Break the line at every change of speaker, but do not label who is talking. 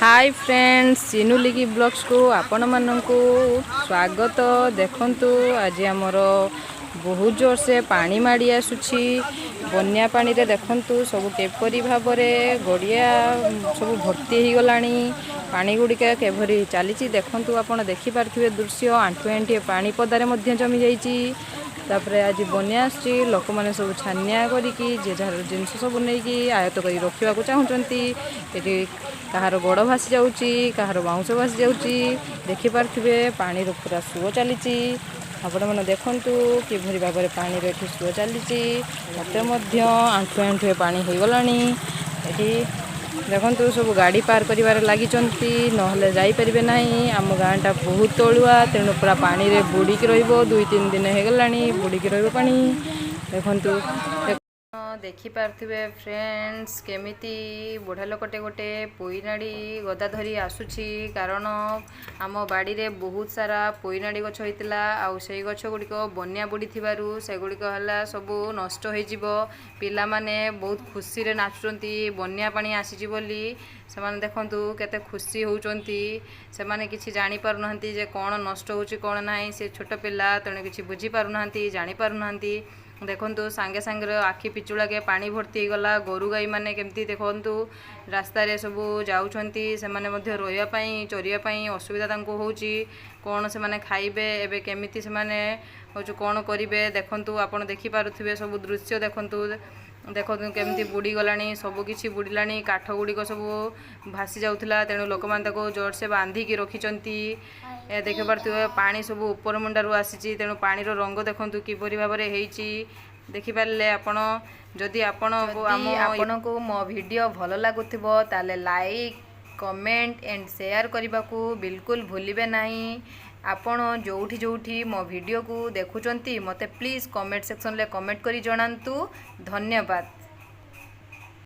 High friends, Chinu ଲିଗି ବ୍ଲଗ୍ସକୁ ଆପଣମାନଙ୍କୁ ସ୍ୱାଗତ। ଦେଖନ୍ତୁ, ଆଜି ଆମର ବହୁତ ଜୋରସେ ପାଣି ମାଡ଼ି ଆସୁଛି। ବନ୍ୟା ପାଣିରେ ଦେଖନ୍ତୁ ସବୁ କିପରି ଭାବରେ ଗଡ଼ିଆ ସବୁ ଭର୍ତ୍ତି ହେଇଗଲାଣି। ପାଣି ଗୁଡ଼ିକ କିପରି ଚାଲିଛି ଦେଖନ୍ତୁ। ଆପଣ ଦେଖିପାରୁଥିବେ ଦୃଶ୍ୟ। ଆଣ୍ଠୁଏ ଆଣ୍ଠୁଏ ପାଣି ପଦାରେ ମଧ୍ୟ ଜମିଯାଇଛି। ତାପରେ ଆଜି ବନ୍ୟା ଆସୁଛି। ଲୋକମାନେ ସବୁ ଛାନିଆ କରିକି ଯେ ଯାହାର ଜିନିଷ ସବୁ ନେଇକି ଆୟତ୍ତ କରି ରଖିବାକୁ ଚାହୁଁଛନ୍ତି। ଏଠି କାହାର ଗୋଡ଼ ଭାସି ଯାଉଛି, କାହାର ବାଉଁଶ ଭାସି ଯାଉଛି। ଦେଖିପାରୁଥିବେ, ପାଣିର ପୁରା ସୁଅ ଚାଲିଛି। ଆପଣମାନେ ଦେଖନ୍ତୁ କିଭଳି ଭାବରେ ପାଣିର ଏଠି ସୁଅ ଚାଲିଛି। ମୋତେ ମଧ୍ୟ ଆଣ୍ଠୁଏ ଆଣ୍ଠୁଏ ପାଣି ହେଇଗଲାଣି। ଏଠି ଦେଖନ୍ତୁ, ସବୁ ଗାଡ଼ି ପାର କରିବାରେ ଲାଗିଛନ୍ତି, ନହେଲେ ଯାଇପାରିବେ ନାହିଁ। ଆମ ଗାଁଟା ବହୁତ ତଳୁଆ, ତେଣୁ ପୁରା ପାଣିରେ ବୁଡ଼ିକି ରହିବ। 2-3 ଦିନ ହେଇଗଲାଣି, ବୁଡ଼ିକି ରହିବ ପାଣି। ଦେଖନ୍ତୁ, ଦେଖିପାରୁଥିବେ ଫ୍ରେଣ୍ଡସ୍, କେମିତି ବୁଢ଼ା ଲୋକଟେ ଗୋଟେ ପୋଇନାଡ଼ି ଗଦା ଧରି ଆସୁଛି। କାରଣ ଆମ ବାଡ଼ିରେ ବହୁତ ସାରା ପୋଇନାଡ଼ି ଗଛ ହେଇଥିଲା ଆଉ ସେଇ ଗଛ ଗୁଡ଼ିକ ବନ୍ୟା ବୁଡ଼ିଥିବାରୁ ସେଗୁଡ଼ିକ ହେଲା ସବୁ ନଷ୍ଟ ହେଇଯିବ। ପିଲାମାନେ ବହୁତ ଖୁସିରେ ନାଚୁଛନ୍ତି ବନ୍ୟା ପାଣି ଆସିଛି ବୋଲି। ସେମାନେ ଦେଖନ୍ତୁ କେତେ ଖୁସି ହେଉଛନ୍ତି। ସେମାନେ କିଛି ଜାଣିପାରୁନାହାନ୍ତି ଯେ କ'ଣ ନଷ୍ଟ ହେଉଛି, କ'ଣ ନାହିଁ। ସେ ଛୋଟ ପିଲା, ତେଣୁ କିଛି ବୁଝିପାରୁନାହାନ୍ତି, ଜାଣିପାରୁନାହାନ୍ତି। ଦେଖନ୍ତୁ, ସାଙ୍ଗେ ସାଙ୍ଗରେ ଆଖି ପିଚୁଳାକେ ପାଣି ଭର୍ତ୍ତି ହେଇଗଲା। ଗୋରୁ ଗାଈମାନେ କେମିତି ଦେଖନ୍ତୁ ରାସ୍ତାରେ ସବୁ ଯାଉଛନ୍ତି। ସେମାନେ ମଧ୍ୟ ରହିବା ପାଇଁ, ଚରିବା ପାଇଁ ଅସୁବିଧା ତାଙ୍କୁ ହେଉଛି। କ'ଣ ସେମାନେ ଖାଇବେ ଏବେ, କେମିତି ସେମାନେ ହେଉଛି, କ'ଣ କରିବେ? ଦେଖନ୍ତୁ, ଆପଣ ଦେଖିପାରୁଥିବେ ସବୁ ଦୃଶ୍ୟ। ଦେଖନ୍ତୁ, ଦେଖନ୍ତୁ କେମିତି ବୁଡ଼ିଗଲାଣି, ସବୁ କିଛି ବୁଡ଼ିଲାଣି। କାଠ ଗୁଡ଼ିକ ସବୁ ଭାସି ଯାଉଥିଲା, ତେଣୁ ଲୋକମାନେ ତାକୁ ଜୋରସେ ବାନ୍ଧିକି ରଖିଛନ୍ତି। ଦେଖିପାରୁଥିବେ, ପାଣି ସବୁ ଉପର ମୁଣ୍ଡାରୁ ଆସିଛି। ତେଣୁ ପାଣିର ରଙ୍ଗ ଦେଖନ୍ତୁ କିପରି ଭାବରେ ହେଇଛି। ଦେଖିପାରିଲେ ଆପଣ? ଯଦି ଆପଣ ଆମ
ଆପଣଙ୍କୁ ମୋ ଭିଡ଼ିଓ ଭଲ ଲାଗୁଥିବ, ତାହେଲେ ଲାଇକ୍, କମେଣ୍ଟ ଆଣ୍ଡ ସେୟାର କରିବାକୁ ବିଲକୁଲ ଭୁଲିବେ ନାହିଁ। ଆପଣ ଯେଉଁଠି ଯେଉଁଠି ମୋ ଭିଡ଼ିଓକୁ ଦେଖୁଛନ୍ତି, ମୋତେ ପ୍ଲିଜ୍ କମେଣ୍ଟ ସେକ୍ସନରେ କମେଣ୍ଟ କରି ଜଣାନ୍ତୁ। ଧନ୍ୟବାଦ।